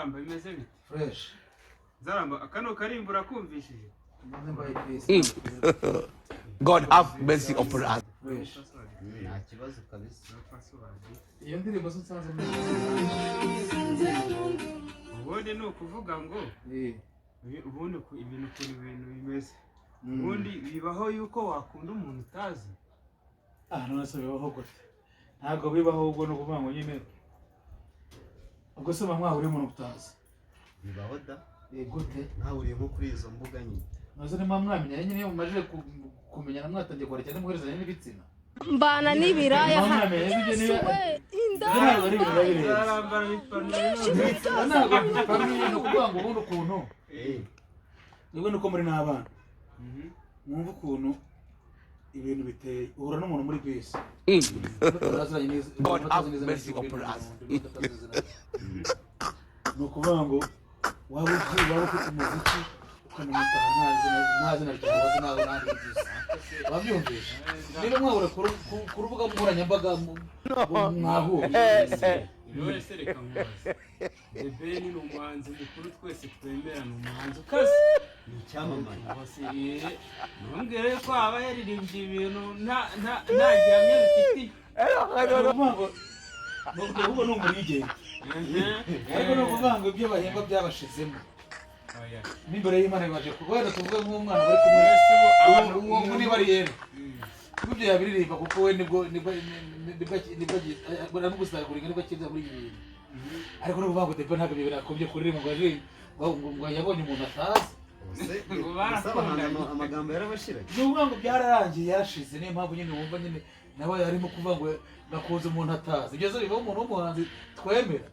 Nzaramba, bimeze bite? Fresh. Nzaramba, kano karimbo urakumvishije? Maze mbaye peace. God have mercy upon us. Fresh. Nta kibazo kabisa. Iyo ndirimbo se nsanze muri Ubundi ni ukuvuga ngo ubundi ibintu, ukuntu ibintu bimeze, ubundi bibaho yuko wakunda umuntu utazi? Ah, none se bibaho gute? Ntabwo bibaho. Ubwo ni ukuvuga ngo nyine, ubwo se muba mwahuriye umuntu utazi? Bibaho da. Gute? Mwahuriye nko kuri izo mbuga nyine. None niba mwamenyanye nyine, iyo mumajije kumenyana, mwatangiye kwandikira, muherezanya n'ibitsina. Mbana n'ibiraya. Muba mwamenye ibyo Yesu niba we, ibyo ntabwo ari ibintu biba birenze. Nzarambara ipantaro. Ntabwo ni ukuvuga ngo ubundi ukuntu mwebwe nuko muri n'abana, mwumva ukuntu ibintu biteye. Uhura n'umuntu muri bisi mutaraziranye neza, God mutazi have neza mercy neza upon us. Ni ukuvuga ngo waba ugiye, waba ufite umuziki, ukamenya utaha nta zina ryawe azi, nawe nta n'ibyo wabyumvishe. Niba mwahura ku rubuga nkoranyambaga, mwahuye. None se reka nkubaze, The Ben ni umuhanzi mukuru twese twemera, ni umuhanzi ukaze. Ni icyamamare. Bose ntumbwire ko aba yaririmbye ibintu nta gihamya bifitiye. Ni ukuvuga ngo ahubwo ni umurigenge, ariko ni ukuvuga ngo ibyo bahemba byabashizemo Oya. n'imbere y'Imana bibaje wenda tuvuge nk'umwana bari kumwe. Mbese ubu abantu uwo niba ari yera, ibyo yabiririmba, kuko we nibwo arimo gusagurika, nibwo akiza muri ibi bintu. Ariko ni ukuvuga ngo The Ben ntabwo ibyo bintu kuririmba ngo aririmbe ngo yabonye umuntu atazi. Ubuse Ngo ubuse barakundanye. abahanzi amagambo yarabashiranye. Ni ukuvuga ngo byararangiye, yarashize. Niyo mpamvu nyine wumva nyine nawe arimo kuvuga ngo nakunze umuntu atazi. Ibyo se bibaho umuntu w'umuhanzi twemera?